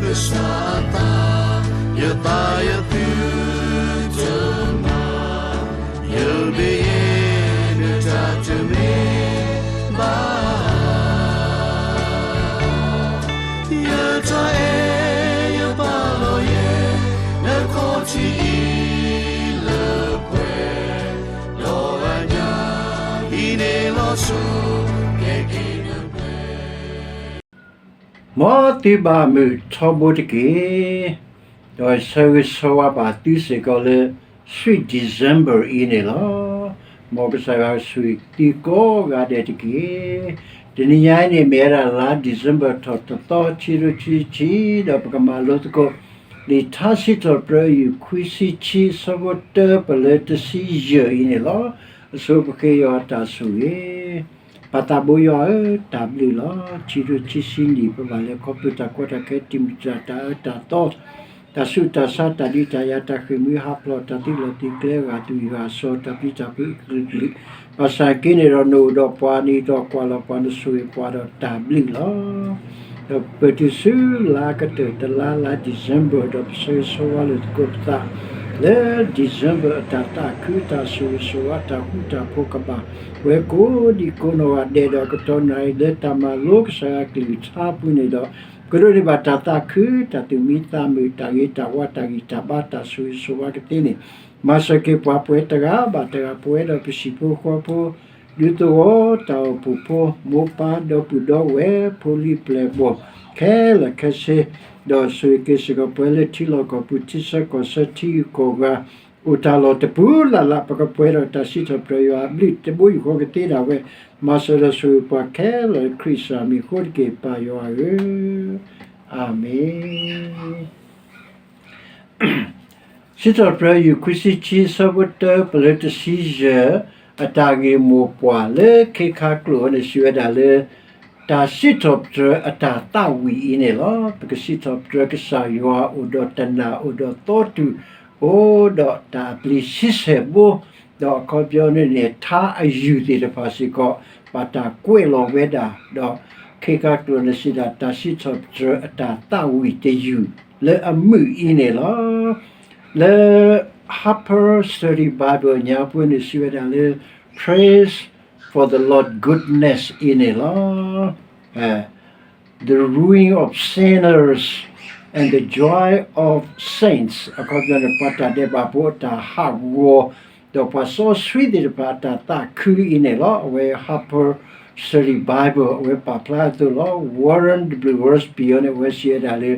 ကစၢ်အသး, ယသးယသုတမၤ, ယမ့ၢ်ယဲ နတၢ်တမ့ၢ်ဘၣ်. ယတၢ်အဲၣ်ယပာ်လီၤယဲ နခီၣ်ထံးအံၤလၢပှဲၤ, ဒီးအညၣ်အံၤန့ၣ်လီၤဆိ ကဲက့ၤနပှဲၤ မ်သုဘၣ်မုာ်ထီဘိတက့ၢ်. ဒီးဆၢဂ့ၤဆၢဝါဘၣ်သုစ့ၢ်ကီးလၢ Sweet December အံၤန့ၣ်လီၤ. မ်ကစၢ်ယွၤဆိၣ်ဂ့ၤသုကိးဂၤဒဲးတက့ၢ်. တနံၤညါအံၤန့ၣ် မ့ၢ်ဝဲဒၣ်လါ December ထီၣ်တသီ ခံကထိခံဆံခံ, ဒီးပကမၤလိသကိး လံာ်ထါစံးထီၣ်ပတြၢၤ ယူၢ်ခွံဆံခံ ဆၢဖိတၢ ပလၢတဆံယဲၢ်အံၤန့ၣ်လီၤ. အဆိပဃ့ယွၤတၢ်ဆိၣ်ဂ့ၤ ပၢ်သးဘိယွၤဧၢ, တၢ်ဘျုးလီၤ. ခံကထိခံဆံနံၣ် ပဘၣ်လဲၤခီဖျိတၢ်ကီတၢ်ခဲ တံာ်မုၢ်တၢ် တၢ်အၢတၢ်သီ, တၢ်ဆူးတၢ်ဆါ, တၢ်ဒုးတၢ်ယၤ, တၢ်ဃ့ၢ်မှံဟးဖျိး, တၢ်သံလီၤသံကျဲ, ဂာ်သူၣ်ဂာ်စီၤ, တၢ်ပျံၤတၢ်ဖုးအကလုာ်ကလုာ်, ဘၣ်ဆၣ်က့န့ၣ်ဒီး နအိၣ်ဒီးပှၤန့ၣ်ဒီး ကွၢ်လီၤပှၤ နဆိၣ်ဂ့ၤပှၤဒီးတၢ်ဘျုးလီၤ. ဒီးပတုၤဆူလါကတၢၢ်တလါ လါ December ဒီး ပဆၢဂ့ၤဆၢဝါလိာ်သကိးပသး လၢ December အတၢ်သးခု တၢ်ဆိၣ်ဂ့ၤဆိၣ်ဝါ တၢ်ဃူတၢ်ဖိးကဘၣ်ဝဲကိးဒံကိးနီၢ်ဂၤဒဲးဒီး ကတီၢ်နၣ်ရံၣ်လၢတၢ်မၤလိကစၢ်ယွၤကလုၢ်ကထါအပူၤန့ၣ်ဒီး ကဒိးန့ၢ်ဘၣ်တၢ်သးခု တၢ်သူၣ်မံသးမုာ် တၢ်ဂ့ၤတၢ်ဝါ တၢ်ဂံၢ်တၢ်ဘါ တၢ်ဆိၣ်ဂ့ၤဆိၣ်ဝါကသ့န့ၣ် မၤစၢၤက့ၤပှၤပဝဲတဂၤဘၣ်တဂၤ ပဝဲဒီးပဟံၣ်ဖိဃီဖိ ဒူသဝီတၢ်အိၣ်ဖှိၣ်ဖိ မိၢ်ပၢ်ဒီပုၢ်ဒီဝဲၢ် ဖိလံၤပျဲၢ်ဘီၣ် ခဲလၢာ်ခဲဆ့, ဒီးဆိၣ်ဂ့ၤက့ၤစ့ၢ်ကီးပှၤလၢထံလီၢ်ကီၢ်ပူၤ ထံဆၢကီၢ်ဆၢ ထံဂုၤကီၢ်ဂၤ အိၣ်တၢ်လီၢ်တပူၤလၢ်လၢ် ပကပှဲၤဒီးတၢ်စံးထီၣ်ပတြၢၤယွၤအဘျုး တဘိယူၢ်ဃီကသ့ဒၣ်ဝဲ, မၤစၢၤဒီးဆိၣ်ဂ့ၤပှၤခဲလၢာ် ခရံာ်စၢ်မံၤအဃိတက့ၢ် ပၢ်ယွၤဧၢ, အၤမ့ၣ်. စံးထီၣ်ပတြၢၤ ယူၢ်ခွံဆံခံ ဆၢဖိတၢ ပလၢတဆံယဲၢ်, အတၢ်ဂ့ၢ်မိၢ်ပှၢ်လၢခ့ခါကျိာ်အံၤန့ၣ် စံးဝဲဒၣ်လၢ တၢ်စံးထီၣ်ပတြၢၤအတၢ်သးဝံၣ်အံၤန့ၣ်လီၤ. ပကစံးထီၣ်ပတြၢၤကစၢ်ယွၤ အိၣ်ဒီးတနၢ် အိၣ်ဒီးသီတူၢ် အိၣ်ဒီးတၢ်အပျံၤဆံဆဲၣ်ဘိ, ဒီးအခီပညီန့ၣ်န့ၣ် ထါအယုၢ်သ့ၣ်တဖၣ်စ့ၢ်ကီး ဘၣ်တၢ်ကွဲးလီၤဝဲဒၣ်, ဒီးခ့ခါကျိာ်န့ၣ်စံးဒၣ် တၢ်စံးထီၣ်ပတြၢၤအတၢ်သးဝံၣ်တယုၢ်လၢအမုာ်အံၤန့ၣ်လီၤ. လၢ Harper Study Bible ညါပှဲၤန့ၣ် စံးဝဲဒၣ်လၢ Praise for the Lord goodness အံၤန့ၣ်လီၤ. The ruin of sinners and the joy of saints အခီပညီန့ၣ် ပှၤတၢ်ဒဲးဘးဖိအတၢ်ဟးဂီၤ, ဒီးပှၤစီဆှံသ့ၣ်တဖၣ်အတၢ်သးခုအံၤန့ၣ်လီၤ. အဝဲ Harper Study Bible အဝဲပာ်ဖျါအသိးလီၤ. Warren W. Wiersbe အံၤန့ၣ် အဝဲစံးဝဲဒၣ်လၢ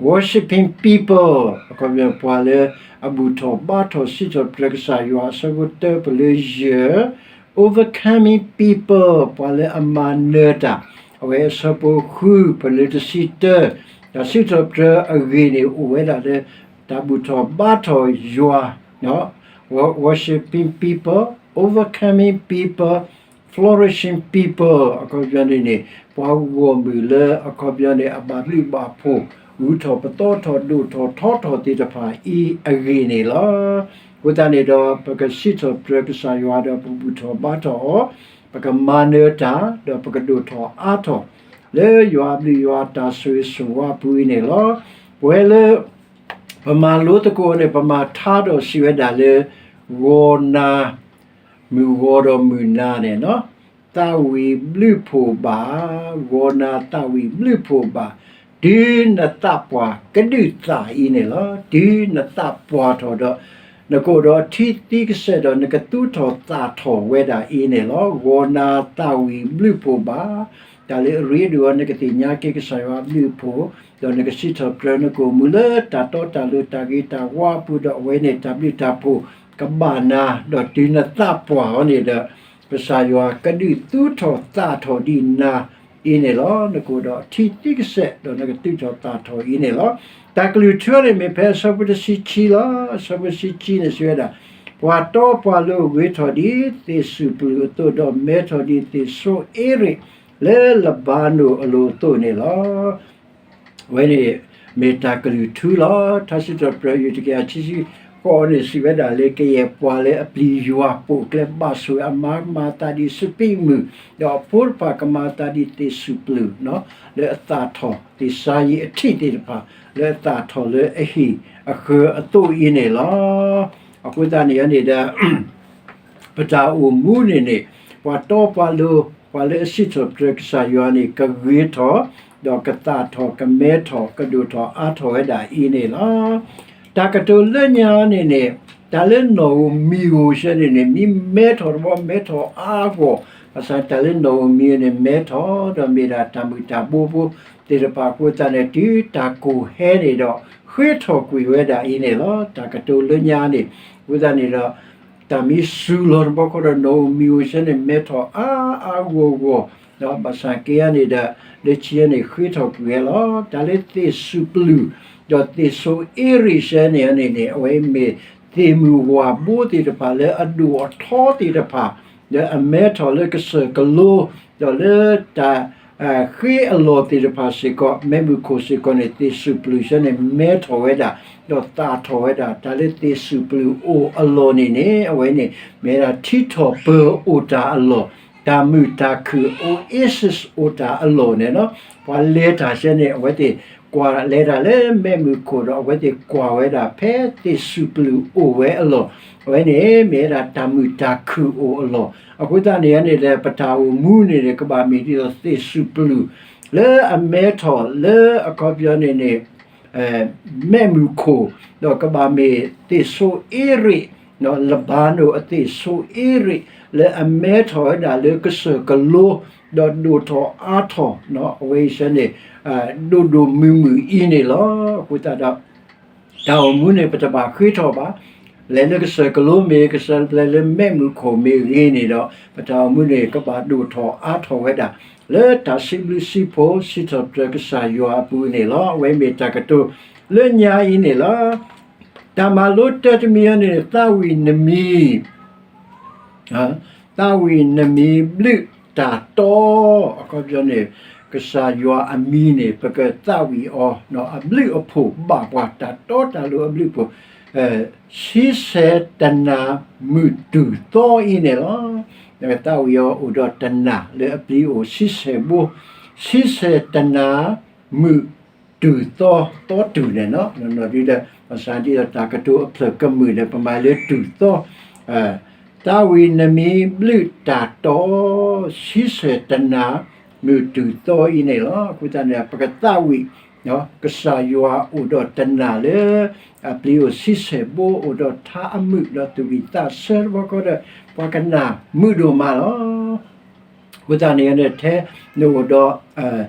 Worshipping people အခီပညီ ပှၤလၢအဘူၣ်ထီၣ်ဘါထီၣ်စံးထီၣ်ပတြၢၤကစၢ်ယွၤ အဆၢဖိတၢ ပလၢယဲၢ်, Overcoming people ပှၤလၢအမၤနၢၤတၢ်, အဝဲအဆၢဖိဃု ပလၢတဆံတၢ, တၢ်စံးထီၣ်ပတြၢၤအဂ့ၢ်န့ၣ် အိၣ်ဝဲဒၣ်လၢ တၢ်ဘူၣ်ထီၣ်ဘါထီၣ်ယွၤ, wo- worshiping people, overcoming people, flourishing people အခီပညီန့ၣ်န့ၣ် ပှၤဂီၢ်မုၢ်လၢအခီပညီန့ၣ် အဘၣ်ဘျုးဘၣ်ဖှိၣ် ဂုၤထီၣ်ပသီထီၣ် ဒိၣ်ထီၣ်ထီထီၣ်သ့ၣ်တဖၣ်အံၤအဂ့ၢ်န့ၣ်လီၤ. အဃိသတးန့ၣ်ဒီး ပကစံးထီၣ်ပတြၢၤကစၢ်ယွၤဒီး ပဘူၣ်ထီၣ်ဘါထီၣ်အီၤ, ပကမၤနၢၤတၢ် ဒီးပကဒိၣ်ထီၣ်အါထီၣ် လၢယွၤအဘျုးယွၤတၢ်ဆိၣ်ဂ့ၤဆိၣ်ဝါအပူၤအံၤန့ၣ်လီၤ. ပဝဲလၢ ပမၤလိသကိးန့ၣ် ပမၤထါဒီးစံးဝဲဒၣ်လၢ ဂီၤနၤ မုၢ်ဂီၤဒီးမုၢ်နၤန့ၣ် သးဝံၣ်ဘျုးဖှိၣ်ဘၣ်, ဂီၤနၤသးဝံၣ်ဘျုးဖှိၣ်ဘၣ်, တုၤနသးပှၢ်ကဒုးသးအံၤန့ၣ်လီၤ. တုၤနသးပှၢ်ထီၣ်ဒီး နကအိၣ်ဒီးထံသံကစဲးဒီး နကသူၣ်ထီၣ်သးထီၣ်ဝဲဒၣ်အံၤန့ၣ်လီၤ. ဂီၤနၤသးဝံၣ်ဘျုးဖှိၣ်ဘၣ်. တၢ်လၢအရ့ဒိၣ်အီၤ နကသ့ၣ်ညါက့ၤကစၢ်ယွၤအဘျုးအဖှိၣ်, ဒီးနကစံးထီၣ်ပတြၢၤ နကအိၣ်မူလၢတၢ်တီတၢ်လိၤ တၢ်ဂ့ၤတၢ်ဝါအပူၤ ဒီးအဝဲန့ၣ် တၢ်ဘျုးတၢ်ဖှိၣ်ကဘၣ်နၤ, ဒီးတုၤနသးပှၢ်အီၤန့ၣ်ဒီး ကစၢ်ယွၤကဒုးသူၣ်ထီၣ်သးထီၣ်ဒံးနၤအံၤန့ၣ်လီၤ. နကအိၣ်ဒီးထံသံကစဲး ဒီးနကသူၣ်ထီၣ်သးထီၣ်အံၤန့ၣ်လီၤ. တၢ်ကလုၢ်ထူန့ၣ်မ့ၢ်ဖဲအဆၢဖိတဆံခံလီၤ. အဆၢဖိတဆံခံန့ၣ်စံးဝဲဒၣ်, ပှၤတီပှၤလိၤအိၣ်ဂ့ၤထီၣ်ဒ်သ့ၣ်စူၤပျူၢ်အသိး, ဒီးမဲထီၣ်ဒ်သ့ၣ်စိအ့ရ့ၣ်လၢလဘါနိၣ်အလိၤအသိးန့ၣ်လီၤ. အဝဲန့ၣ်မ့ၢ်တၢ်ကလုၢ်ထူလီၤ. ထါစံးထီၣ်ပတြၢၤ ယူၢ်တကယၤခံဆံ ဃိးန့ၣ်စံးဝဲဒၣ်လၢ ကယဲၢ်ပှၤလၢအပျံၤယွၤပိာ်ကျဲဘၣ်ဆိၣ်ဝဲအမါ ကမၤအသးဒ်စပံးမုၢ်, ဒီးအဖိတဖၣ်ကမၤအသးဒ်သ့ၣ်စူၣ်ပျူၢ်, လၢအသၣ်ထီၣ်သ့ၣ်စၤယံးအထံးသ့ၣ်တဖၣ် လၢအသၣ်ထီၣ်လၢအဟံၣ်အဃၢၤအသိးအံၤန့ၣ်လီၤ. အဃိသတးန့ၣ်န့ၣ်ဒီး ပတၢ်အိၣ်မူန့ၣ်န့ၣ် ပှၤတီပှၤလိၤ ပှၤလၢအစံးထီၣ်ပတြၢၤကစၢ်ယွၤန့ၣ် ကဂ့ၤထီၣ်, ဒီးကသၣ်ထီၣ် ကမဲထီၣ် ကဒိၣ်ထီၣ်အါထီၣ်ဝဲဒၣ်အံၤန့ၣ်လီၤ. တၢ်ကတိၤလၢညါန့ၣ်န့ၣ် တၢ်လၢနီၣ်ဧိၤမံၤဧိၤဆၢန့ၣ်န့ၣ် မ့ၢ်မဲထီၣ်တဘျီ မဲထီၣ်အါဂီၢ်, ဘၣ်ဆၣ်တၢ်လၢနီၣ်ဧိၤမံၤဧိၤန့ၣ် မဲထီၣ်ဒီးမ့ၢ်ဒၣ်တၢ်မုၢ်တၢ်ဘိဖိ သ့ၣ်တဖၣ်အဃိသတးန့ၣ် တုၤတၢ်ကိၢ်ဟဲန့ၣ်ဒီး ဃ့ထီၣ်ကွံာ်ဝဲဒၣ်အံၤန့ၣ်လီၤ. တၢ်ကတိၤလၢညါန့ၣ် အဃိသတးန့ၣ်ဒီး တၢ်မ့ၢ်စူၤလီၤတဘျီဃီဒီး နီၣ်ဧိၤမံၤဧိၤဆၢန့ၣ် မဲထီၣ်အါအါဂီၢ်ဂီၢ်, ဒီးဘၣ်ဆၣ်က့န့ၣ်ဒီး လၢခံန့ၣ် ဃ့ထီၣ်ကွံာ်ဝဲလီၤ. တၢ်လၢသ့ၣ်စူၣ်ပျူၢ် ဒီးသ့ၣ်စိအ့ရ့းဆၢန့ၣ်န့ၣ်န့ၣ် အဝဲမ့ၢ်သ့ၣ်မုၢ်ဝၣ်ဘိသ့ၣ်တဖၣ် လၢအဒိၣ်အထီသ့ၣ်တဖၣ် လၢအမဲထီၣ်လၢကစၢၢ်ကလိ ဒီးလၢတၢ် ဃ့အလီၢ်သ့ၣ်တဖၣ်စ့ၢ်ကီး မဲးမုၢ်ခိၣ်စ့ၢ်ကီးန့ၣ် သ့ၣ်စူၣ်ပျူၢ်ဆၢန့ၣ် မဲထီၣ်ဝဲဒၣ် ဒီးသၣ်ထီၣ်ဝဲဒၣ်. တၢ်လၢသ့ၣ်စူၣ်ပျူၢ်အိၣ်အလီၢ်န့ၣ်န့ၣ် အဝဲန့ၣ် မ့ၢ်ဝဲဒၣ်ထံထီၣ်ပၢၤအိၣ်တၢ်အလီၢ်, တၢ်မုာ်တၢ်ခုၣ် oasis အိၣ်တၢ်အလီၢ်န့ၣ်လီၤ. ပှၤလဲၤတၢ်ဆၢန့ၣ် အဝဲသ့ၣ်ကွၢ်လဲၤတၢ်လၢမဲးမုၢ်ခိၣ်ဒီး အဝဲသ့ၣ်ကွၢ်ဝဲဒၣ်ဖဲသ့ၣ်စူၣ်ပျူၢ်အိၣ်ဝဲအလီၢ်, အဝဲန့ၣ် မ့ၢ်ဝဲဒၣ်တၢ်မုာ်တၢ်ခုၣ်အိၣ်အလီၢ်. အဃိသတးန့ၣ်န့ၣ်ဒီး ပတၢ်အိၣ်မူန့ၣ်ဒီး ကဘၣ်မ့ၢ်ဒ်သိးသ့ၣ်စူၣ်ပျူၢ် လၢအမဲထီၣ်လၢအခီပညီန့ၣ်န့ၣ် မဲးမုၢ်ခိၣ်, ဒီးကဘၣ်မ့ၢ်သ့ၣ်စိအ့ရ့း, လဘါနိၣ်အသ့ၣ်စိအ့ရ့း လၢအမဲထီၣ်ဝဲဒၣ်လၢကစၢၢ်ကလိ ဒီးဒိၣ်ထီၣ်အါထီၣ် အဝဲအံၤဆၢန့ၣ် ဒိၣ်ဒိၣ်မုၢ်မုၢ်အံၤန့ၣ်လီၤ. အဃိသတးဒီး တၢ်အိၣ်မူန့ၣ် ပတဘၣ်ဃ့ထီၣ်ဘၣ်. လဲၤလၢကစၢၢ်ကလိမ့ၢ်ဂ့ၤ, ကစၢၢ်လဲၤလၢမဲးမုၢ်ခိၣ်မ့ၢ်ဂ့ၤန့ၣ်ဒီး ပတၢ်အိၣ်မူန့ၣ် ကဘၣ်ဒိၣ်ထီၣ်အါထီၣ်ဝဲဒၣ် လၢတၢ်စံးဘျုးစံးဖှိၣ် စံးထီၣ်ပတြၢၤကစၢ်ယွၤအပူၤန့ၣ်လီၤ. အဝဲမ့ၢ်တၢ်ကတိၤလၢညါအံၤန့ၣ်လီၤ. တၢ်မၤလိတၢတမံၤအံၤန့ၣ် သးဝံၣ်နမံၤ သးဝံၣ်နမံၤဘျုးတၢ်တီ, အခီပညီန့ၣ် ကစၢ်ယွၤအမံၤန့ၣ် ပကသးဝံၣ်အီၤ အဘျုးအဖှိၣ်ဘၣ်ပှၤ တၢ်တီတၢ်လိၤအဘျုးအဖှိၣ် ဆံဆဲၣ်တနၤမုၢ်တူၢ်သီအံၤန့ၣ်လီၤ. နကသးဝံၣ်အီၤအိၣ်ဒီးတနၤလၢအပျံၤအိၣ်ဆံဆဲၣ်ဘိ, ဆံဆဲၣ်တနၤ မုၢ်တူၢ်သီ, သီတူၢ်န့ၣ်လီၤ. နီၢ်နီၢ်ဒ်ဒီး ဘၣ်ဆၣ်ဒ်သိးတၢ်ကတိၤအဖျၢၣ်ကမုာ်ဒီး ပမၤလၢတူၢ်သီ, သးဝံၣ်နမံၤဘျုးတၢ်တီ, ဆံဆဲၣ်တနၤ မုၢ်တူၢ်သီအံၤန့ၣ်လီၤ. အဃိသတးန့ၣ် ပကသးဝံၣ် ကစၢ်ယွၤအိၣ်ဒီးတနၤလၢ အပျံၤအိၣ်ဆံဆဲၣ်ဘိ အိၣ်ဒီးထါအမုာ်ဒီးသူၣ်ဝံၣ်သးဆၢတဘျီဃီဒီး ပှၤကနၣ်မုာ်ဒိၣ်မးလီၤ. အဃိသတးန့ၣ်န့ၣ် ထဲနအိၣ်ဒီး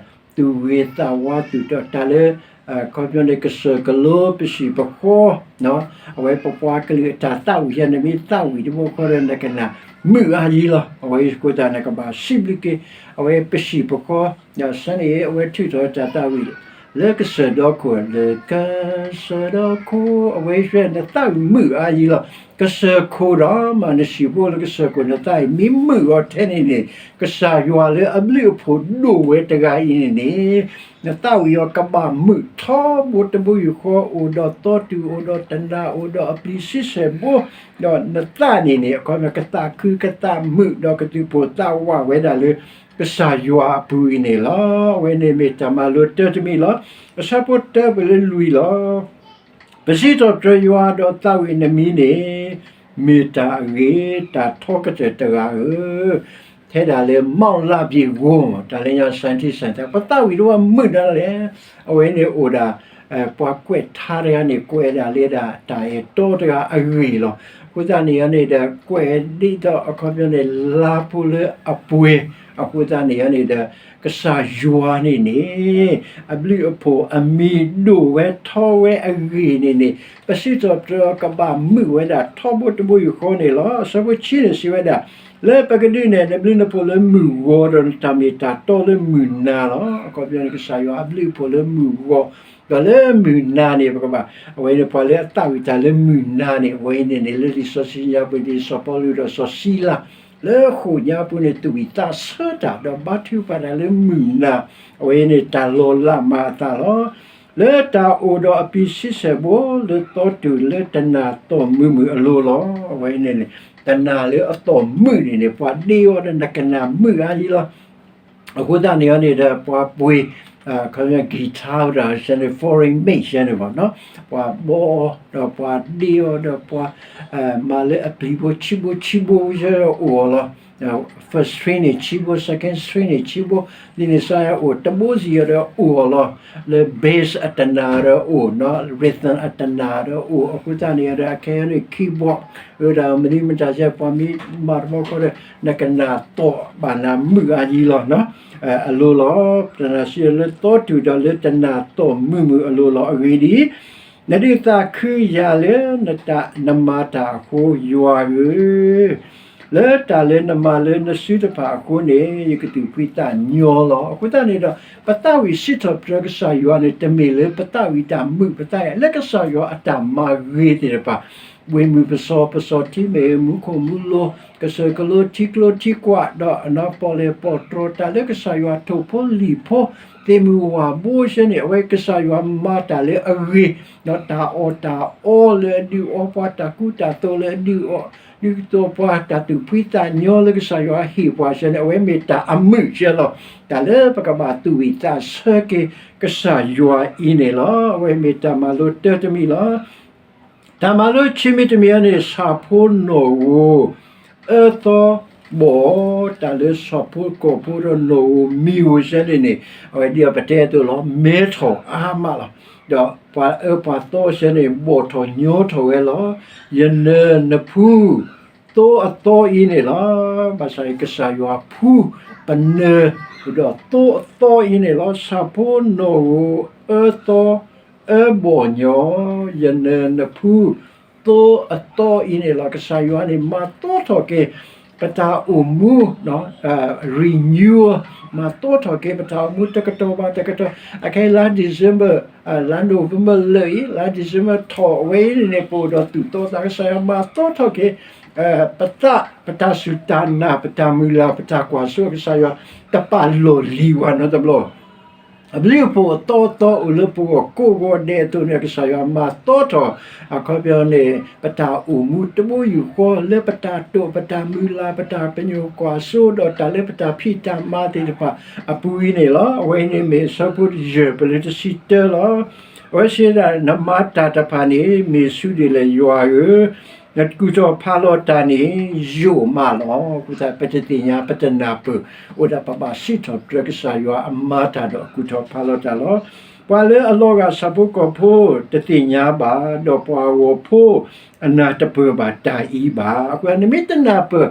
သူၣ်ဂ့ၤသးဝါသူၣ်ဒီးတၢ်လၢ ခီပညီန့ၣ် ကစၢၢ်ကလိပစံၣ်ပဃီ အဝဲပပှၤကလုာ်အတၢ်သးဝံၣ်ယဲန့ၣ် မ့ၢ်သးဝံၣ်တဘျီဃီဒီး နကနၣ်မုာ်အါယံၤလီၤ. အဝဲအံၤအဃိသတး နကဘၣ်စံးဘျုးက့ၤ အဝဲပစံၣ်ပဃီ ဒီးဆၢန့ၣ် အဝဲထုးထီၣ်တၢ်သးဝံၣ် လၢကစၢၢ်ဒီခိၣ် လၢကစၢၢ်ဒီခိၣ် အဝဲအံၤ နသးဝံၣ်မုာ်အါယံၤလီၤ. ကစၢၢ်ခိၣ်ဒီး မ့ၢ်နစံၣ်ဘိလၢကစၢၢ်ခိၣ် နသးအံၤမ့ၢ်မုာ်အီၤထဲန့ၣ်န့ၣ် ကစၢ်ယွၤလၢအဘျုးအဖှိၣ်ဒိၣ်ဝဲတဂၤအံၤန့ၣ်န့ၣ် နသးဝံၣ်အီၤကဘၣ်မုာ်ထီဘိတဘိယူၢ်ဃီ အိၣ်ဒီးသီတူၢ် အိၣ်ဒီးတနၤ အိၣ်ဒီးအပျံၤဆံဆဲၣ်ဘိ ဒီးနသးန့ၣ်န့ၣ် အခီပညီ ကသးခုကသးမုာ်ဒီးကသူၣ်ပိၢ်သးဝးဝဲဒၣ်လၢ ကစၢ်ယွၤအပူၤအံၤန့ၣ်လီၤ. အဝဲန့ၣ်မ့ၢ်တၢ်မၤလိတၢတမံၤလီၤ. အဆၢဖိတၢပၢၢ်လၢလွံၢ်လီၤ. ပစံးထီၣ်ပတြၢၤယွၤဒီးသးဝံၣ်နမံၤန့ၣ် မ့ၢ်တၢ်အဂ့ၤ တၢ်ထီကတၢၢ်တဂၤဧၢ, ထဲဒၣ်လၢ မီၣ်လၣ်ဘ့ၣ်ဂိၢ် တၢ်လၢညါ scientist ပသးဝံၣ်တဝၢမုာ်ဒၣ်လဲာ်, အဝဲန့ၣ်အိၣ်ဒၣ် ပှၤကွဲးထါတဂၤန့ၣ် ကွဲးဒၣ်လၢဒၣ်တၢ်အဲၣ်တီတဂၤအဂ့ၢ်လီၤ. အဃိသတးန့ၣ်န့ၣ်ဒီး ကွဲးဒ်သိးအခီပညီန့ၣ် လါဖိလၢအပှဲၤ, အဃိသတးန့ၣ်န့ၣ်ဒီး ကစၢ်ယွၤန့ၣ်န့ၣ် အဘျုးအဖှိၣ်အမံၤဒိၣ်ဝဲထီဝဲအဂ့ၢ်န့ၣ်န့ၣ် ပစံးထီၣ်ပတြၢၤအီၤကဘၣ်မုာ်ဝဲဒၣ်ထီဘိတဘိယူၢ်ဃီန့ၣ်လီၤ. အဆၢဖိဆံန့ၣ်စံးဝဲဒၣ် လၢပကဒုးနဲၣ် နဘျုးနဖှိၣ်လၢမုၢ်ဂီၤ ဒီးနတၢ်မ့ၢ်တၢ်တီလၢမုၢ်နၤလီၤ. အခီပညီန့ၣ် ကစၢ်ယွၤအဘျုးအဖှိၣ်လၢမုၢ်ဂီၤ ဒီးလၢမုၢ်နၤန့ၣ် ပကဘၣ် အဝဲန့ၣ် ပှၤလၢအသးဝံၣ်တၢ်လၢမုၢ်နၤန့ၣ် အဝဲအံၤန့ၣ်န့ၣ် လၢလံာ်စီဆှံညါပူၤန့ၣ် စီၤပီလူးဒီးစီၤစံလၤ လၢဃိာ်ညါပူၤန့ၣ် သူၣ်ဝံၣ်သးဆၢတၢ် ဒီးဘါထုကဖၣ်တၢ်လၢမုၢ်နၤ, အဝဲအံၤန့ၣ် တၢ်လီၤလးမၤအသးလီၤ. လၢတၢ်အိၣ်ဒီးအပံၤဆံဆဲၣ်ဘိ လၢသီတူာ်လၢတနၢ်တီၢ်မုာ်မုာ်အလိၤလီၤ. အဝဲန့ၣ်န့ၣ် တနၢ်လၢအတီၢ်မုာ်န့ၣ်န့ၣ် ပှၤဒ့အီၤဒီးနကနၣ်မုာ်အါယံလီၤ. အဃိသတးန့ၣ်န့ၣ်ဒီး ပှၤပှ့ၤ guitar ဒီး foreign made န့ၣ်ဘၣ်နီၤ, ပှၤဘီအီၤ ဒီးပှၤဒ့အီၤဒီးပှၤ မၤလၢအပျံၤဖိဆံးဘိဆံးဘိ အိၣ်အီၤလီၤ. first string န့ၣ်ဆံးဘိ second string န့ၣ်ဆံးဘိ ဒ်န့ၣ်စါယၤအိၣ်တဘိစံးယၤဒီးအိၣ်အီၤလီၤ. လၢ bass အတနၢ်ဒီးအိၣ်နီၤ, rhythm အတနၢ်ဒီးအိၣ် အဃိသတးန့ၣ်ဒီး အခဲအံၤန့ၣ် keyboard ဝဲဒၣ်မနုၤမတၤစဲ ပှၤမ့ၢ်မၤတဘျီဃီဒီး နကနၣ်တီၢ်ဘၣ်နၤမုာ်အါယံလီၤ. အလိၤလီၤ. တနၢ်စံးလၢသီတူာ်ဒီးလၢတနၢ်တီၢ်မုာ်မုာ်အလိၤလီၤ. အဂ့ၢ်ဒ်အံၤ, နဒုးသးခုယၤလၢ နမၤတၢ်အဃိ ယွၤဧၢ, လၢတၢ်လၢနမၤလၢနစုတဖၣ်အဃိန့ၣ် ယကသူၣ်ဖှံသးညီလီၤ. အဃိသတးန့ၣ်ဒီး ပသးဝံၣ်စံးထီၣ်ပတြၢၤကစၢ်ယွၤန့ၣ် တမ့ၢ်လၢပသးဝံၣ်တၢ်မုာ်ပသးယၤ လၢကစၢ်ယွၤအတၢ်မၤဂ့ၤသ့ၣ်တဖၣ် ဝ့ၢ်မုၢ်ပစီၤ ပစီၤထံမ့ၢ်ဂ့ၤ မူခိၣ်မူလိၤ ကစၢၢ်ကလိထံကျိထံကွၢ် ဒီးအနီၢ်ပီၣ်လဲၣ်ပီၣ်တြီၤ တၢ်လၢကစၢ်ယွၤထိၣ်ဖိလံၣ်ဖိ သ့ၣ်မုၢ်ဝၣ်ဘိစဲန့ၣ် အဝဲကစၢ်ယွၤမၤတၢ်လၢအဂ့ၤ, ဒီးတၢ်အီၣ်တၢ်အီလၢအဒုးအီပှၤ တၢ်ကူတၢ်သိးလၢအဒုးအီ ဒုးသိးပှၤ တၢ်သူၣ်ဖှံသးညီလၢကစၢ်ယွၤဟ့ၣ်ပှၤစဲန့ၣ် အဝဲမ့ၢ်တၢ်အမုာ်စဲလီၤ. တၢ်လၢပကဘၣ်သူၣ်ဝံၣ်သးဆၢက့ၤ ကစၢ်ယွၤအံၤန့ၣ်လီၤ. အဝဲမ့ၢ်တၢ်မၤလိတၢတမံၤလီၤ. တၢ်မၤလိခံမံၤတမံၤအံၤန့ၣ် ဆၣ်ဖိနီၣ်ဧိၤ အၢသီဘီၣ်, တၢ်လၢဆၣ်ဖိကီၢ်ဖိဒီးနီၣ်ဧိၤမံၤဧိၤစဲန့ၣ်န့ၣ် အဝဲဒ်အပတဲအသိးလီၤ မဲထီၣ်အါမးလီၤ. ဒီးပှၤအၢပှၤသီစဲန့ၣ် ဘီၣ်ထီၣ်ညီထီၣ်ဝဲလီၤ. ယနၢၤနဖူ သိအသီအံၤန့ၣ်လီၤ. ဘၣ်ဆၣ်အံၤကစၢ်ယွၤဖူ ပနၢၤ ဒီးသိအသီအံၤန့ၣ်လီၤ. ဆၣ်ဖိနီၣ်ဧိၤ အၢသီ အၢဘီၣ်ညီ ယနၢၤနဖူ သိအသီအံၤန့ၣ်လီၤ. ကစၢ်ယွၤန့ၣ် မၤသီထီၣ်က့ၤ ပတၢ်အိၣ်မူ renewal မၤသီထီၣ်က့ၤ ပတၢ်အိၣ်မူတကတီၢ်ဘၣ်တကတီၢ် အခဲအံၤလါ December လါ November လၢာ်အံၤ လါ December ထီၣ်ဝဲအံၤန့ၣ် ပအိၣ်ဒီးသူၣ်သီသးကစၢ်ယွၤမၤသီထီၣ်က့ၤ ပသး ပတၢ်စူၢ်တၢ်နာ် ပတၢ်မုၢ်လၢ် ပတၢ်ကွၢ်စိ ကစၢ်ယွၤတပာ်လီၢ်လံၤဝဲနီတဘျီ အဘျုးအဖှိၣ်အသီအသီအိၣ်လၢပဂီၢ်ကိးဂီၤဒဲးအသိးန့ၣ် ကစၢ်ယွၤမၤသီထီၣ် အခီပညီန့ၣ် ပတၢ်အိၣ်မူတဘိယူၢ်ဃီ လၢပတၢ်တိာ် ပတၢ်မုၢ်လၢ် ပတၢ်ပညိၣ်ကွၢ်စိ ဒီးတၢ်လၢပတၢ်ဖံးတၢ်မၤသ့ၣ်တဖၣ်အပူၤအံၤန့ၣ်လီၤ. အဝဲအံၤန့ၣ်မ့ၢ်အဆၢဖိတယဲၢ် ပလၢတဆံတၢလီၤ. အဝဲစံးဒၣ် နမၤတၢ်တဖၣ်န့ၣ် မ့ၢ်ဆူးဒ်လဲၣ် ယွၤဧၢ, နကူၣ်ထီၣ်ဖးလီၤတၢ်န့ၣ် ယိာ်မးလီၤ. အဃိသတး ပတသ့ၣ်ညါ ပတနၢ်ပၢၢ် အိၣ်ဒၣ်ပဘၣ်စံးထီၣ်ပတြၢၤကစၢ်ယွၤအမၤတၢ်ဒီးအကူၣ်ထီၣ်ဖးလီၤတၢ်လီၤ. ပှၤလၢအလီၤဂာ်ဆၣ်ဖိကီၢ်ဖိတသ့ၣ်ညါဘၣ်, ဒီးပှၤဂီၤဖိအနၢ်တပၢၢ်ဘၣ်တၢ်အံၤဘၣ်. အဃိနမ့ၢ်တနၢ်ပၢၢ်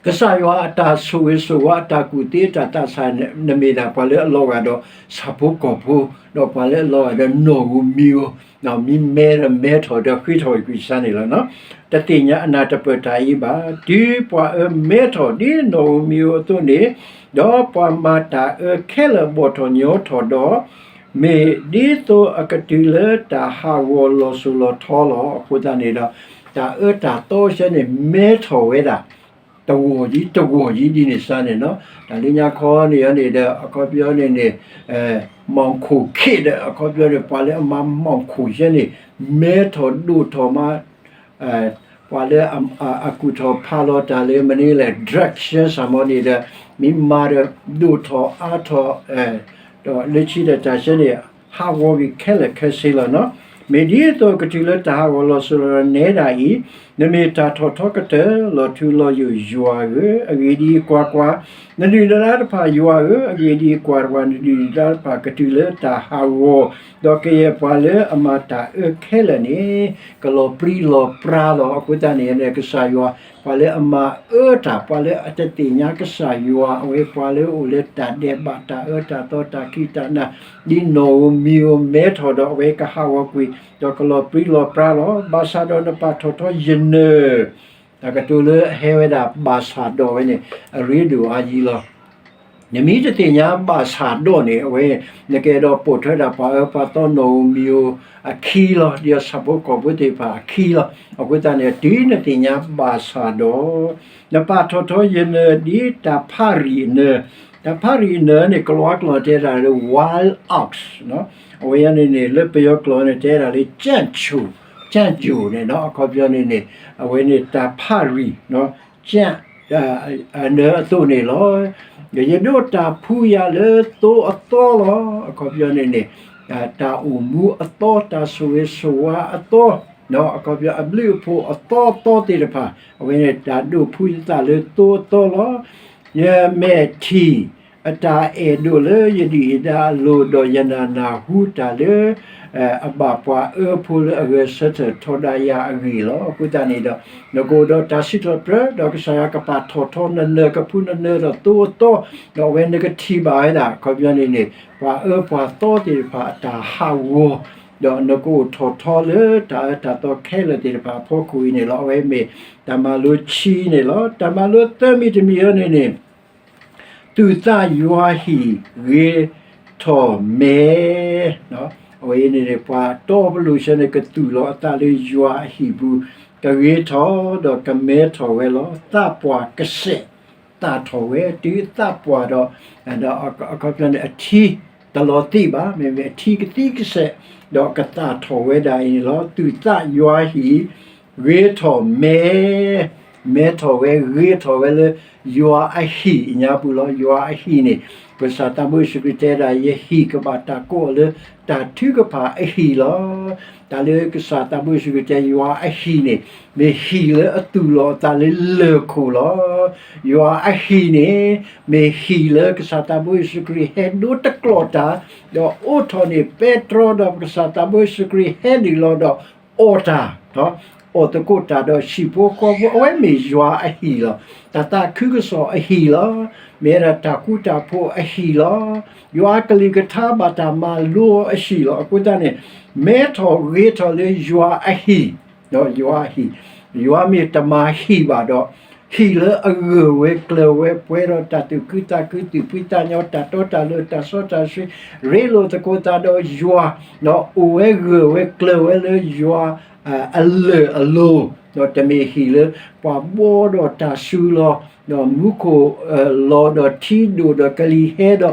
ကစၢ်ယွၤအတၢ်ဆိၣ်ဂ့ၤဆိၣ်ဝါ အတၢ်ကူၣ်သ့ အတၢ်သးဆး နမ့ၢ်ဒၣ်ပှၤလၢအလီၤဂာ်ဒီးဆၣ်ဖိကီၢ်ဖိ, ဒီးပှၤလၢအလီၤဂာ်ဒီးနီၣ်ဧိၤမံၤဧိၤ, မ့ၢ်မဲဒီးမဲထီၣ်ဒီးဃ့ထီၣ်ကွံာ်စါန့ၣ်လီၤ. တသ့ၣ်ညါအနၢ်တပၢၢ်တၢ်အံၤဘၣ်. တုၤပှၤအၢမဲထီၣ်ဒ်နီၣ်ဧိၤမံၤဧိၤအသိးန့ၣ်, ဒီးပှၤမၤတၢ်အၢခဲလၢာ်ဘီၣ်ထီၣ်ညီထီၣ်ဒီး, မ့ၢ်ဒ်သိးအကတုၤလၢတၢ်ဟးဂီၤလီၤစိၤလီၤထီလီၤ. အဃိသတးန့ၣ်ဒီး တၢ်အၢတၢ်သီစဲန့ၣ် မဲထီၣ်ဝဲဒၣ် တဂီၢ်ယံၤ တဂီၢ်ယံၤဒ်န့ၣ်စါန့ၣ်နီၤ. တၢ်လၢညါခီန့ၣ်န့ၣ်ဒီး အခီပညီန့ၣ်န့ၣ် မှောင်ခိုခေတ် ဒီး အခီပညီန့ၣ် ပှၤလၢအမၤ မှောင်ခို စဲန့ၣ် မဲထီၣ်ဒိၣ်ထီၣ်မး ပှၤလၢအကူၣ်ထီၣ်ဖးလီၤတၢ်လၢမနုၤလဲၣ် drug စဲစ့ၢ်ကီးန့ၣ်ဒီး မ့ၢ်မၤဒီးဒိၣ်ထီၣ်အါထီၣ် ဒီးလၢခံဒီးတၢ်စဲန့ၣ် ဟးဂီၤကွံာ်ခဲလၢာ်ခဲဆ့လီၤနီၤ. မ့ၢ်ဒ်သိးကတုၤလၢတၢ်ဟးဂီၤလီၤစိၤလီၤထီနဲဒၣ်အံၤ, နမ့ၢ်တၢ်ထီၣ်ထီကတၢၢ် လီၤထူလီၤယိာ်ယွၤဧၢ, အဂ့ၢ်ဒ်အံၤ, ကွၢ်ကွၢ်, နဒုၣ်နဒါတဖၣ်ယွၤဧၢ, အဂ့ၢ်ဒ်အံၤ, ကွၢ်ကွၢ်, နဒုၣ်နဒါတဖၣ်ကတုၤလၢတၢ်ဟးဂီၤ, ဒီးကယဲၢ်ပှၤလၢအမၤတၢ်အၢခဲလၢာ်န့ၣ် ကလီၤပြံလီၤပြါလီၤ. အဃိသတးန့ၣ်န့ၣ် ကစၢ်ယွၤ ပှၤလၢအမၤအၢတၢ်, ပှၤလၢအတသ့ၣ်ညါကစၢ်ယွၤ, အဝဲပှၤလၢအအိၣ်လၢတၢ်ဒဲးဘး တၢ်အၢတၢ်သီ တၢ်ခံးတၢ်နၤ, ဒ်နီၣ်ဧိၤမံၤဧိၤမဲထီၣ်ဒီး အဝဲကဟးဂီၤကွံာ် ဒီးကလီၤပြံလီၤပြါလီၤ. ဘၣ်ဆၣ်ဒီးနပာ်ထီၣ်ထီယနၢၤ, တၢ်ကတိၤလၢအဟဲဝဲဒၣ်ဘၣ်ဆၣ်ဒီးဝဲန့ၣ် အရ့ဒိၣ်အါယံၤလီၤ. နမ့ၢ်တသ့ၣ်ညါဘၣ်ဆၣ်ဒီးန့ၣ် အဝဲ နကအဲၣ်ဒိးပိာ်ထွဲဒၣ်ပှၤအၢပှၤသီနီၣ်ဧိၤမံၤဧိၤအခံလီၤ. ဒ်ဆၣ်ဖိကီၢ်ဖိသ့ၣ်တဖၣ်အခံလီၤ. အဃိသတးန့ၣ် တုၤနသ့ၣ်ညါဘၣ်ဆၣ်ဒီး နပာ်ထီၣ်ထီယနၢၤဒ်တၢ်ဖးရံၣ်အနၢၤ, တၢ်ဖးရံၣ်အနၢၤန့ၣ် ကလံးကျိာ်တဲဒၣ်လၢ wild ox, အဝဲအံၤန့ၣ်န့ၣ် လၢပယီၤကျိာ်န့ၣ် တဲဒၣ်လၢ ကြံၣ်ကျိၤ, ကြံၣ်ကျိၤန့ၣ်နီၤ, အခီပညီန့ၣ်န့ၣ် အဝဲန့ၣ်တၢ်ဖးရံၣ် ကြံၣ် အနၢၤအသိးန့ၣ်လီၤ. ယဒိးတၢ်ဖှူယၤလၢသိအသီလီၤ. အခီပညီန့ၣ်န့ၣ် တၢ်အိၣ်မူအသီ, တၢ်ဆိၣ်ဂ့ၤဆိၣ်ဝါအသီ, အခီပညီအဘျုးအဖှိၣ်အသီအသီသ့ၣ်တဖၣ်, အဝဲန့ၣ်တၢ်ဒိးဖှူယသးလၢသိအသီလီၤ. ယမဲာ်ထံၣ်အတၢ်အဲၣ်ဒိးလၢယဒုၣ်ယဒါအလိၤ, ဒီးယနၢ်နၢ်ဟူတၢ်လၢ အဘၣ်ပှၤအၢဖိလၢအဂဲၤဆၢထၢၣ်ထီဒါယၤအဂ့ၢ်လီၤ. အဃိသတးန့ၣ်ဒီး နကအိၣ်ဒီးတၢ်စံးထီၣ်ပတြၢၤ, ဒီးကစၢ်ယွၤကပာ်ထီၣ်ထီနနၢၤကဖူနနၢၤဒီးသိအသီ, ဒီးအဝဲနကထံၣ်ဘၣ်ဝဲဒၣ် အခီပညီန့ၣ်န့ၣ် ပှၤအၢပှၤသီသ့ၣ်တဖၣ်အတၢ်ဟးဂီၤ, ဒီးနကအိၣ်ထီၣ်ထီလၢတၢ်အၢတၢ်သီခဲလၢာ်သ့ၣ်တဖၣ်အဖီခိၣ်အံၤန့ၣ်လီၤ. အဝဲမ့ၢ်တၢ်မၤလိခံန့ၣ်လီၤ. တၢ်မၤလိသၢမံၤတမံၤအံၤန့ၣ်န့ၣ် သူၣ်သးယွၤဟံၣ်ဂ့ၤထီၣ်မဲ, အဝဲအံၤန့ၣ်န့ၣ် ပှၤတီပလိာ်ဆၢန့ၣ် ကသူၣ်လီၤအသးလၢယွၤအဟံၣ်ပူၤ, ကဂ့ၤထီၣ်ဒီးကမဲထီၣ်ဝဲလီၤ. သးပှၢ်ကစဲးသၣ်ထီၣ်ဝဲ, တုၤသးပှၢ်ဒီး အခီပညီန့ၣ် အထံတလီၤသံးဘၣ်, မ့မ့ၢ်အထံကသံကစဲး ဒီးကသၣ်ထီၣ်ဝဲဒၣ်အံၤန့ၣ်လီၤ. သူၣ်သးယွၤဟံၣ် ဂ့ၤထီၣ်မဲ, မဲထီၣ်ဝဲ ဂ့ၤထီၣ်ဝဲလၢ ယွၤအဟံၣ်အညါပူၤလီၤ. ယွၤအဟံၣ်န့ၣ် ပကစၢ်သးဘိယ့ၣ်ၡူးခရံာ်တဲဒၣ် ယဟံၣ်ကဘၣ်တၢ်ကိးအီၤလၢ တၢ်ထုကဖၣ်အဟံၣ်လီၤ. တၢ်လၢကစၢ်သးဘိယ့ၣ်ၡူးခရံာ်တဲ ယွၤအဟံၣ်န့ၣ် မ့ၢ်ဟံၣ်လၢအသူၣ်လီၤအသးလၢလၢၢ်ခိၣ်လီၤ. ယွၤအဟံၣ်န့ၣ် မ့ၢ်ဟံၣ်လၢကစၢ်သးဘိယ့ၣ်ၡူးခရံာ်ဟဲဒိတကျီၢ်တၢ်, ဒီးအိးထီၣ်န့ၢ်ပဲတြီဒီးပကစၢ်သးဘိယ့ၣ်ၡူးခရံာ်ဟဲနုာ်လီၤဒီး အီၣ်တၢ်, အီၣ်သကိးတၢ်ဒီးဟံၣ်ဖိဃီဖိ အဝဲမ့ၢ်ယွၤအဟံၣ်လီၤ. တၢ်သးခုကစီၣ်အဟံၣ်လီၤ. မ့ၢ်ဝဲဒၣ်တၢ်ဃူတၢ်ဖိးအဟံၣ်လီၤ. ယွၤအကလုၢ်ကထါဘၣ်တၢ်မၤလိအဟံၣ်လီၤ. အဃိသတးန့ၣ် မဲထီၣ်ဂ့ၤထီၣ်လၢယွၤအဟံၣ်, ဒီးယွၤအဟံၣ်, ယွၤမ့ၢ်တမၤဟံၣ်ဘၣ်ဒီး ဟံၣ်လၢအဂၢၢ်ဝဲကျၢၤဝဲ ပှဲၤဒီးတၢ်သူၣ်ခုသးခု သူၣ်ဖှံသးညီ တၢ်တီတၢ်လိၤ တၢ်စီတၢ်ဆှံ ရ့လိာ်သကိးသးဒီးယွၤ, ဒီးအိၣ်ဝဲဂၢၢ်ဝဲကျၢၤဝဲလၢယွၤ အလၢၢ်အလိၤ, ဒီးတမ့ၢ်ဟံၣ်လၢ ပှၤဘှီဒီးတၢ်စူၤလီၤ, ဒီးမူခိၣ်လီၤဒီးထံဒိၣ်ဒီးကလံၤဟဲဒီးလီၤပှီၢ်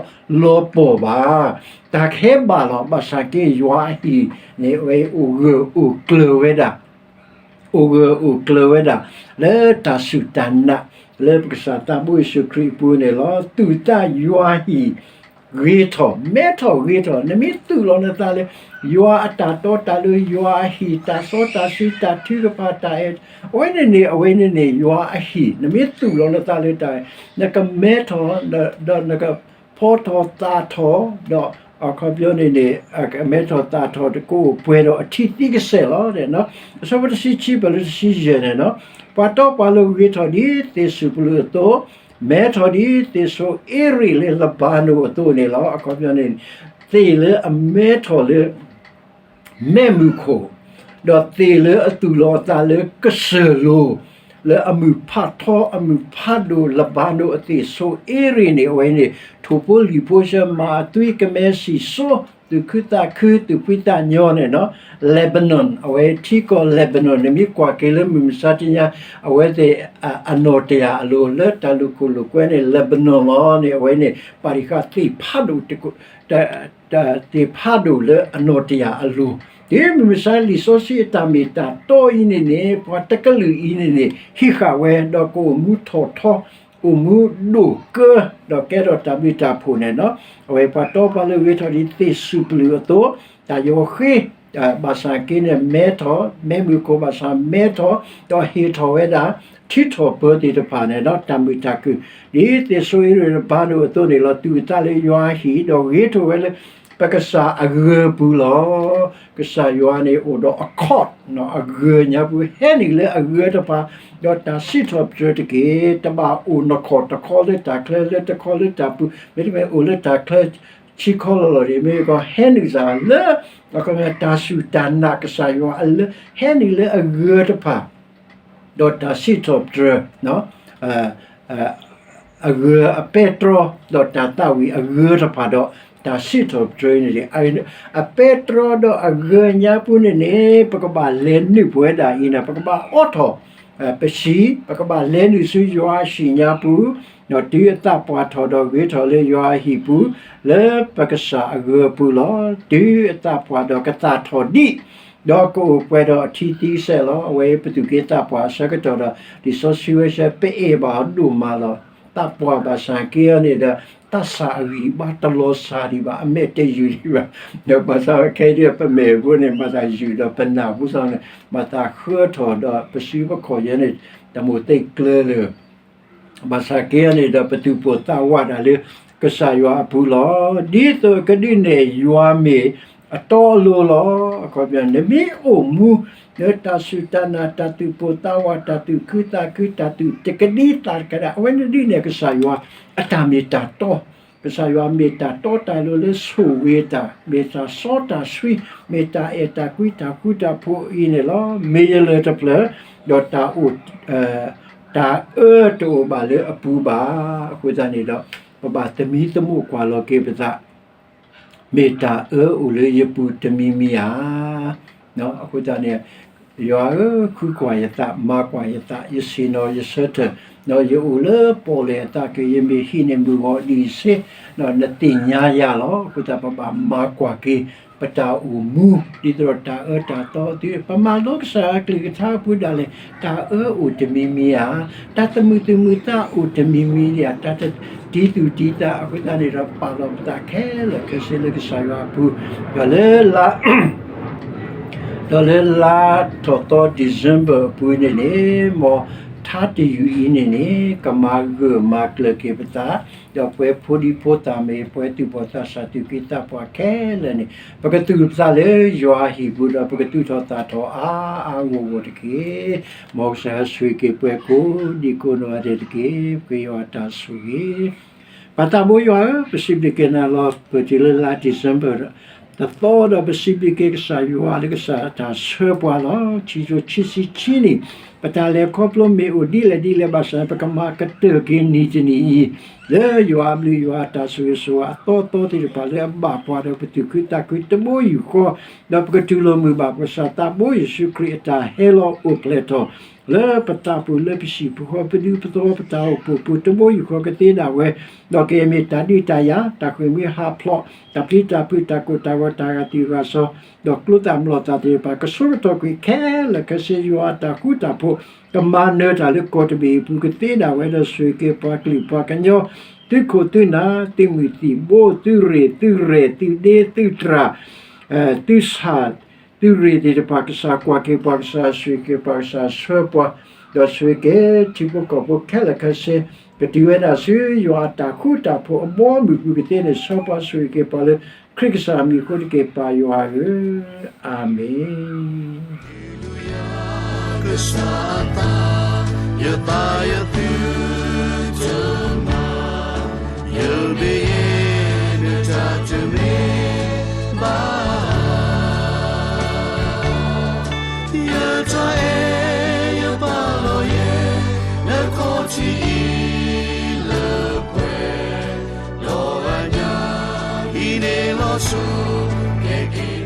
ဘၣ်. တၢ်ကဟဲဘၣ်လီၤ. ဘၣ်ဆၣ်က့ယွၤအဟံၣ်န့ၣ် အဝဲအိၣ်ဂၢၢ်အိၣ်ကျၢၤဝဲဒၣ် အိၣ်ဂၢၢ်အိၣ်ကျၢၤဝဲဒၣ် လၢတၢ်စူၢ်တၢ်နာ် လၢပကစၢ်သးဘိယ့ၣ်ၡူးခရံာ်အပူၤန့ၣ်လီၤ. သူၣ်သးယွၤဟံၣ် ဂ့ၤထီၣ် မဲထီၣ်ဂ့ၤထီၣ် နမ့ၢ်သူၣ်လီၤနသးလၢ ယွၤအတၢ်တီတၢ်လိၤ ယွၤအဟံၣ် တၢ်စီတၢ်ဆှံ တၢ်ထုကဖၣ် တၢ်အဲၣ် အဝဲန့ၣ်န့ၣ် အဝဲန့ၣ်န့ၣ် ယွၤအဟံၣ် နမ့ၢ်သူၣ်လီၤနသးလၢတၢ် နကမဲထီၣ် ဒီးနက ဖီထီၣ်သၣ်ထီၣ် ဒီးအခီပညီန့ၣ်န့ၣ် ကမဲထီၣ်သၣ်ထီၣ်တကိးပှဲၤဒီးအထံသံကစဲးလီၤ. အဆၢဖိတဆံခံ ပှဲၤလၢတဆံယဲၢ်န့ၣ်နီၤ, ပှၤတီပှၤလိၤဂ့ၤထီၣ်ဒ်သ့ၣ်စူၣ်ပလူးအသိး, မဲထီၣ်ဒ်သ့ၣ်စိၤအ့ရ့းလၢလဘၤနိၣ်အသိးန့ၣ်လီၤ. အခီပညီန့ၣ် သ့ၣ်လၢအမဲထီၣ်လၢ မဲးမုၢ်ခိၣ်, ဒီးသ့ၣ်လၢအသူၣ်လီၤအသးလၢကစၢၢ်လိၤ, လၢအမုၢ်ဖးထီ အမုၢ်ဖးဒိၣ် လဘၤနိၣ်အသ့ၣ်စိၤအ့ရ့းန့ၣ် အဝဲန့ၣ် ထိၣ်ဖိလံၣ်ဖိဆၢ မၤအသွံကမဲစံၣ်စိ သူၣ်ခုသးခု သူၣ်ဖှံသးညီန့ၣ်နီၤ, Lebanon အဝဲထံကီၢ် Lebanon န့ၣ် မ့ၢ်ကွၢ်က့ၤလၢမုၢ်မဆါတနံၤညါ အဝဲသ့ၣ်အနီၣ်တယၢ်အလိၤ လၢတၢ်လူၢ်ခိၣ်လိာ်ကွဲန့ၣ် Lebanon လီၤန့ၣ် အဝဲန့ၣ် ပာ်တံၢ်ဃာ်သ့ၣ်ဖးဒိၣ် သ့ၣ်ဖးဒိၣ်လၢအနီၣ်တယၢ်အလိၤ, ဒ်မုၢ်မဆါလံာ်စီဆှံအတၢ်မ့ၢ်တၢ်တီအံၤန့ၣ်န့ၣ် ပှၤတကလုာ်အံၤန့ၣ်န့ၣ် ဟံးဃာ်ဝဲ ဒီးကအိၣ်မူထီၣ်ထီ အိၣ်မူဒိၣ်ကၢ ဒီးကဲထီၣ်တၢ်ဘျုးတၢ်ဖှိၣ်န့ၣ်နီၤ, အဝဲပှၤတီပှၤလိၤဂ့ၤထီၣ်ဒ်သ့ၣ်စူၣ်ပလူးအသိး, တၢ်ယီၤဃ့ ဘၣ်ဆၣ်က့န့ၣ် မဲထီၣ် မဲးမုၢ်ခိၣ်ဘၣ်ဆၣ်မဲထီၣ် ဒီးဟ့ၣ်ထီၣ်ဝဲဒၣ် ထံထီၣ်ပၢၤသ့ၣ်တဖၣ်န့ၣ်ဒီး တၢ်မုာ်တၢ်ခုၣ် ဒ်သ့ၣ်စိၤအ့ရ့းလဘၤနိၣ်အသိးန့ၣ်လီၤ. သူၣ်အသးလၢယွၤအဟံၣ် ဒီးဂ့ၤထီၣ်ဝဲလၢ ပကစၢ်အဂၢၤပူၤလီၤ. ကစၢ်ယွၤန့ၣ်အိၣ်ဒီးအ court အဂၢၤညါပူၤ ဟဲနုာ်လၢအဂၢၤတဖၣ် ဒီးတၢ်စံးထီၣ်ပတြၢၤတက့ၢ်. တဘၣ်အိၣ်နခီၣ်တခီလၢတၢ်ချၢ လၢတခီလၢတၢ်ပူၤ မ့တမ့ၢ်အိၣ်လၢတၢ်ချၢဆံခီလီၤလီၤန့ၣ် မ့ၢ်ကီးဟဲနုာ်စၢ်လၢ တၢ်စူၢ်တၢ်နာ်ကစၢ်ယွၤအလၢ ဟဲနုာ်လၢအဂၢၤတဖၣ် ဒီးတၢ်စံးထီၣ်ပတြၢၤ အဂၢၤအပဲတြီ ဒီးတၢ်သးဝံၣ်အဂၢၤတဖၣ်ဒီး တၢ်စံးထီၣ်ပတြၢၤန့ၣ် အပဲတြီဒီးအဂၢၤညါပူၤန့ၣ်န့ၣ် ပကဘၣ်လဲၤနုာ်ပဝဲဒၣ်အံၤန့ၣ် ပကဘၣ်အိးထီၣ် ပဟံၣ်, ပကဘၣ်လဲၤနုာ်ဆူယွၤအဟံၣ်ညါပူၤ, ဒီးတုၤအသးပှၢ်ထီၣ်ဒီးဂ့ၤထီၣ်လၢယွၤအဟံၣ်ပူၤ, လၢပကစၢ်အဂၢၤအပူၤလီၤ. တုၤအသးပှၢ်ဒီးကသၣ်ထီၣ်ဒံး, ဒီးကအိၣ်ပှဲၤဒီးအထံသံစဲးလီၤ. အဝဲပသူၣ်က့သးပှၢ်အဆၢကတီၢ်ဒီး လံာ်စီဆှံဝဲဆၢ ပအဲၣ်ဘၣ်အီၤဒိၣ်မးလီၤ. သးပှၢ်ဘၣ်ဆၣ်က့အီၤန့ၣ်ဒီး သးစၢ်အဂံၢ်ဘါတလီၤစၢ်ဒံးဘၣ်, အမဲာ်တယုၢ်ဒံးဘၣ်. ဒီးဘၣ်ဆၣ်ခဲအံၤဒ်ပမဲာ်ဖိန့ၣ် ဘၣ်သးယုၢ်ဒီးပနၢ်ဖိသ့ၣ်န့ၣ် ဘၣ်သးဃၢထီၣ်ဒီးပစုပခီၣ်ယဲန့ၣ် တမိၣ်သ့ၣ်ကျၢၤလၢ ဘၣ်ဆၣ်က့အီၤန့ၣ်ဒီး ပသူၣ်ပိၢ်သးဝးတၢ်လၢကစၢ်ယွၤအပူၤလီၤ. ဒ်သိးကဒုးနဲၣ်ယွၤမ့ၢ်အတီအလိၤလီၤ. အခီပညီ နမ့ၢ်အိၣ်မူလၢတၢ်စူၢ်တၢ်နာ် တၢ်သူၣ်ပိၢ်သးဝး တၢ်သူၣ်ခုသးခု တၢ်သူၣ်တကဒံသးတကဒၣ် အဝဲန့ၣ်ဒုးနဲၣ်ကစၢ်ယွၤအတၢ်မ့ၢ်တၢ်တီ ကစၢ်ယွၤမ့ၢ်တၢ်တီတၢ်လိၤလၢဆိၣ်ဂ့ၤတၢ်, မ့ၢ်တၢ်စီတၢ်ဆှံ, မ့ၢ်တၢ်အဲၣ်တၢ်ကွံတၢ်ဃူတၢ်ဖိးအံၤန့ၣ်လီၤ. မ့ၢ်ယလၢၢ်တဖျၢၣ်, ဒီးတၢ်အိၣ်, တၢ်အၢတအိၣ်ဘၣ်လၢအပူၤဘၣ်. အဃိသတးန့ၣ်ဒီး ပဘၣ်သမံသမိးကွၢ်လီၤက့ၤပသး မ့ၢ်တၢ်အၢအိၣ်လၢယပူၤတမံၤမံၤဧါ. အဃိသတးန့ၣ် ယွၤဧၢ, ဃုကွၢ်ယသး, မၤကွၢ်ယသး, ယဆ့ၣ်နီၤယဆၢထၢၣ်, ဒီးယအိၣ်လၢပီၣ်လဲၣ်အသးက့ၤ ယမ့ၢ်ဟံးန့ၢ်မုၢ်ဂီၤဒံးစ့, ဒီးနသ့ၣ်ညါယၤလီၤ. အဃိသတး ပဘၣ်မၤကွၢ်က့ၤ ပတၢ်အိၣ်မူ ဒ်သိးဒီးတၢ်အၢတၢ်သီသု, ပမၤလိကစၢ်ယွၤအကလုၢ်ကထါအပူၤဒၣ်လဲာ် တၢ်အၢအိၣ်တမံၤမံၤဧါ, တၢ်သမုာ်သူၣ်မုာ်သးအိၣ်တမံၤမံၤဧါ, တၢ်တတံၤသူၣ်တံၤသး အဃိသတးန့ၣ်ဒီး ပာ်လီၤပသးခဲလၢာ်ခဲဆ့လၢကစၢ်ယွၤအပူၤ, ဒီးလၢ ဒီးလၢလါထီၣ်သီ December အပူၤန့ၣ်န့ၣ် မ်ထါတယုၢ်အံၤန့ၣ်န့ၣ် ကမၤဂၢၢ်မၤကျၢၤက့ၤပသး, ဒီးပှၤဖိဒံဖိသၣ်မ့ၢ် ပှၤသူၣ်ဘီၣ်သးစၢ်သူၣ်က့သးပှၢ်ခဲလၢာ်န့ၣ် ပကသူၣ်ပသးလၢယွၤအဟံၣ်ပူၤဒီး ပကသူၣ်ထီၣ်သးထီၣ်အါအါဂီၢ်ဂီၢ်တက့ၢ်. မ်ကစၢ်ယွၤဆိၣ်ဂ့ၤက့ၤပှၤကိးဒံကိးနီၢ်ဂၤဒဲးတက့ၢ်. ပဃ့ယွၤတၢ်ဆိၣ်ဂ့ၤ ပၢ်သးဘိယွၤဧၢ, ပစံးဘျုးက့ၤနၤလီၤ. ပတုၤလၢလါ December တသီဒီး ပစံးဘျုးက့ၤကစၢ်ယွၤလၢကစၢ်တၢ်ဆှၢပှၤလီၤ. ခံကထိခံဆံခံနံၣ် ပတၢ်လဲၤခီဖျိမ့ၢ်အိၣ်ဒ်လဲၣ်ဒ်လဲၣ်ဘၣ်ဆၣ် ပကမၤကတၢၢ်က့ၤနံၤတနံၤအံၤ လၢယွၤအဘျုးယွၤအတၢ်ဆိၣ်ဂ့ၤဆိၣ်ဝါအသီသီသ့ၣ်တဖၣ်လၢအဘၣ်ပှၤဒီး ပသူၣ်ခုသးခုတဘိယူၢ်ဃီ, ဒီးပကတူၢ်လိာ်မုာ်ဘၣ်ပကစၢ်သးဘိယ့ၣ်ၡူးခရံာ်အတၢ်ဟဲလီၤအိၣ်ဖျဲၣ်ထီၣ် လၢပသးပူၤလၢပဟံၣ်ပူၤဃီ ပဒူပသဝီပတၢ်အိၣ်ဖှိၣ်ပူၤတဘိယူၢ်ဃီကသ့ဒၣ်ဝဲ, ဒီးကမ့ၢ်တၢ်ဒုးတၢ်ယၤ တၢ်ဃ့ၢ်မှံဟးဖျိး တၢ်ပျံၤတၢ်ဖုး တၢ်ကိၢ်တၢ်ဂီၤ တၢ်ဂၤသံဂၤစီ ဒီးကျိသၣ်မျိာ်သၣ်သ့ၣ်တဖၣ် ကဆိကတီၢ်ကွံာ်ခဲလၢာ်ခဲဆ့ ယွၤအတၢ်ဃူတၢ်ဖိး ကမၤနၢၤတၢ်လၢကီၢ်တဘ့ၣ်အံၤအပူၤကသ့ဒၣ်ဝဲ ဒီးဆိၣ်ဂ့ၤက့ၤပှၤကလုာ်ပှၤကညီ သုခိၣ်သုနၢ် သုးမုၢ်သံၣ်ဘိ သုးရ့ၣ်သုးရဲၣ် သုးဒ့သုးတြၢ် သုးဆၣ် သုးရ့ၣ်သ့ၣ်တဖၣ် ကစၢ်ကွၢ်က့ၤပှၤ ကစၢ်ဆိၣ်ဂ့ၤက့ၤပှၤ ကစၢ်ဆှၢပှၤ ဒီးဆိၣ်ဂ့ၤက့ၤထံဖိကီၢ်ဖိခဲလၢာ်ခဲဆ့ ကတုၤဝဲဒၣ်ဆူယွၤအတၢ်ဃူတၢ်ဖိးအဘီအမုၢ်ပူၤကသ့န့ၣ် ဆှၢပှၤဆိၣ်ဂ့ၤက့ၤပှၤလၢ ခရံာ်ကစၢ်အမံၤအဃိတက့ၢ် ပၢ်ယွၤဧၢ, အၤမ့ၣ်. ကစၢ်အသး ယသးယသုတမၤ ယမ့ၢ်ယဲ နတၢ်တမ့ၢ်ဘၣ် ယတၢ်အဲၣ်ယပာ်လီၤယဲ နခီၣ်ထံးအံၤလၢပှဲၤ ဒီးအညါ ဟံးန့ၢ်လီၤစိၤ ကဲက့ၤ